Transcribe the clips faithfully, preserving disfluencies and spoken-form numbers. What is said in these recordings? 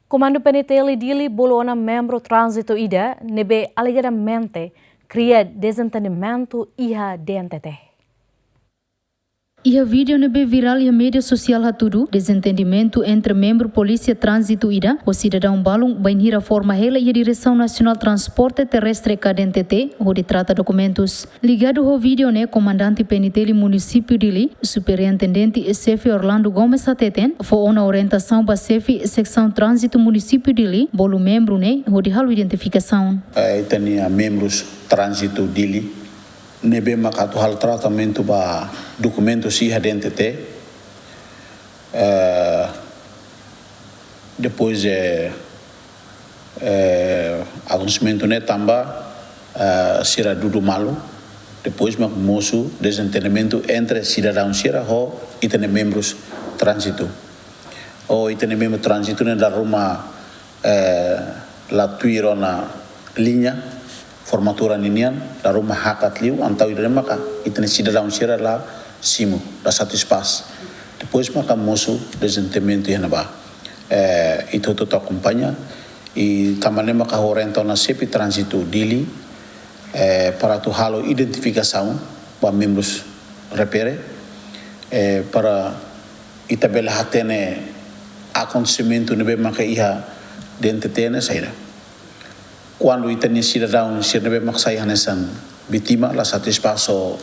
Komandu P N T L Dili bolu ona membru tránzitu ida ne'ebé alegadamente kria dezentendimentu iha D N T T. Iha vídeo ne'ebé virál iha média sosiál hatudu dezentendimentu entre membru Polísia Tránzitu ida ho sidadaun balun bainhira forma hela iha Diresaun Nasionál Transporte Terrestre ka D N T T hodi trata dokumentus. Ligadu ho vídeo ne'e, Komandante P N T L Munisípiu Dili, Superintendente Xefe Orlando Gomes hateten, fó ona orientasaun ba Xefe Seksaun Tránzitu Munisípiu Dili bolu membru ne'e hodi halo identifikasaun. Eh, ita-nia membrus tránzitu Dili ne'ebé maka atu halo tratamentu ba dokumentus iha D N T T. Eh, depois, eh, eh, akontesimentu ne'e tanba, eh, sira dudu malu. Depois mak mosu dezentendimentu entre sidadaun sira ho ita-nia membrus tránzitu. Ho ita-nia membru tránzitu ne'e dala ruma, eh, la tuir ona liña formatura ninian, dala ruma hakat liu, entaun ida-ne'e maka ita-nia sidadaun sira la simu, la satisfás. Depois maka mosu dezentendimentu iha ne'ebá. Eh, ita hotu atu akompaña, i tanba ne'e maka ha'u orienta ona Xefe Tránzitu Dili, eh, para atu halo identifikasaun ba membrus refere, eh, para ita bele hatene akontesimentu ne'ebé maka iha D N T T ne'e saida. Kuandu ita-nia sidadaun sira ne'ebé maka sai hanesan vítima, la satisfás ho,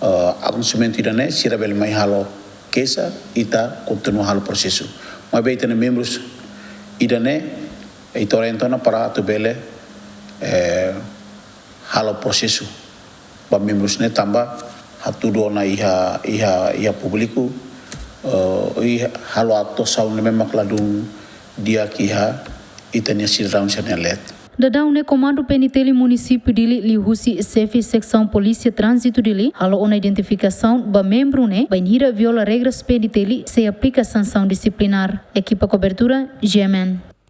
eh, akontesimentu ida-ne'e, sira bele mai halo keixa, ita kontinua halo prosesu. Maibé ita-nia membrus ida-ne'e, ita orienta ona para atu bele, eh, halo prosesu ba membrus ne'e tanba hatudu ona iha, iha, iha públiku, eh, i halo atuasaun ne'ebé mak ladún di'ak iha ita-nia sidadaun sira-nia leet. Daudaun ne'e Komandu P N T L Munisípiu Dili liuhusi Xefe Seksaun Polísia Tránzitu Dili halo ona identifikasaun ba membru ne'e bainhira viola regras P N T L sei aplika sansaun disiplinár. Ekipa kobertura, G M N.